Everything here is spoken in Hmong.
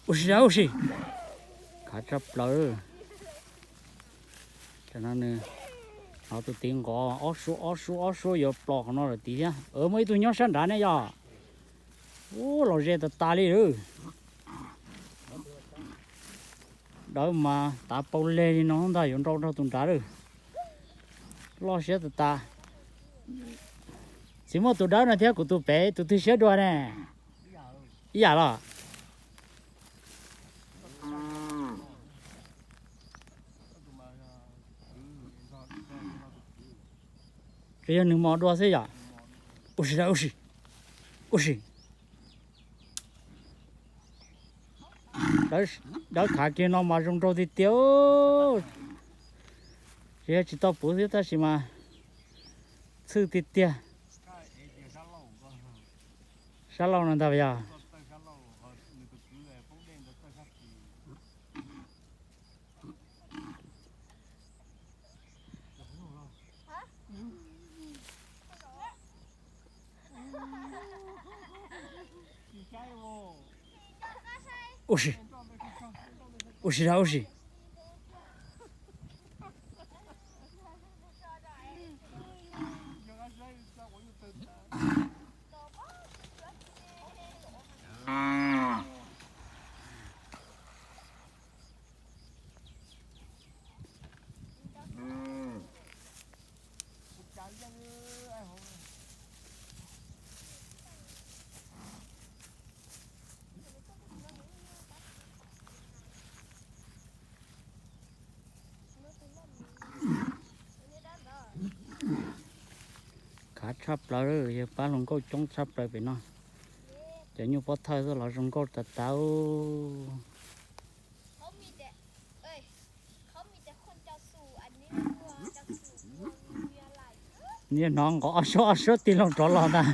Ua si, ua si, khav tshaj plaws. Tam no nws hnov tus tid nqov ob suab ob suab ob suab yuav plos qhov no lawm tid thiab. Muaj ib tug nyob sab nrad ne yog. Ub, los ze tas tas li lawm. Dawb mas tav pau leg li no ntag, yuav nrau nrog tus nrad lawm. Loj siab tas tas. Tsis muaj tus dawb no thiab kuv tus pem tus twg siab dua ne? Ib yam los. Tsuas yog nws mos dua xwb yom. Ua si, ua si, ua si. Dawb khav kiag no mas zoo nraug tiag tiag. Tsis yog tsis tau puv xwb tab sis mas txhwj tiag tiag. Sab laug no ntag yog. Ua si, ua si, ua si. Khav tshaj plaws, yawg pab hluas nkauj coob tshaj plaws pem no. Cov nyuj pob thawj xwb los zoo nkauj tas tas. Niaj hnov nqov ob suab ob suab tig loo rov los ntag.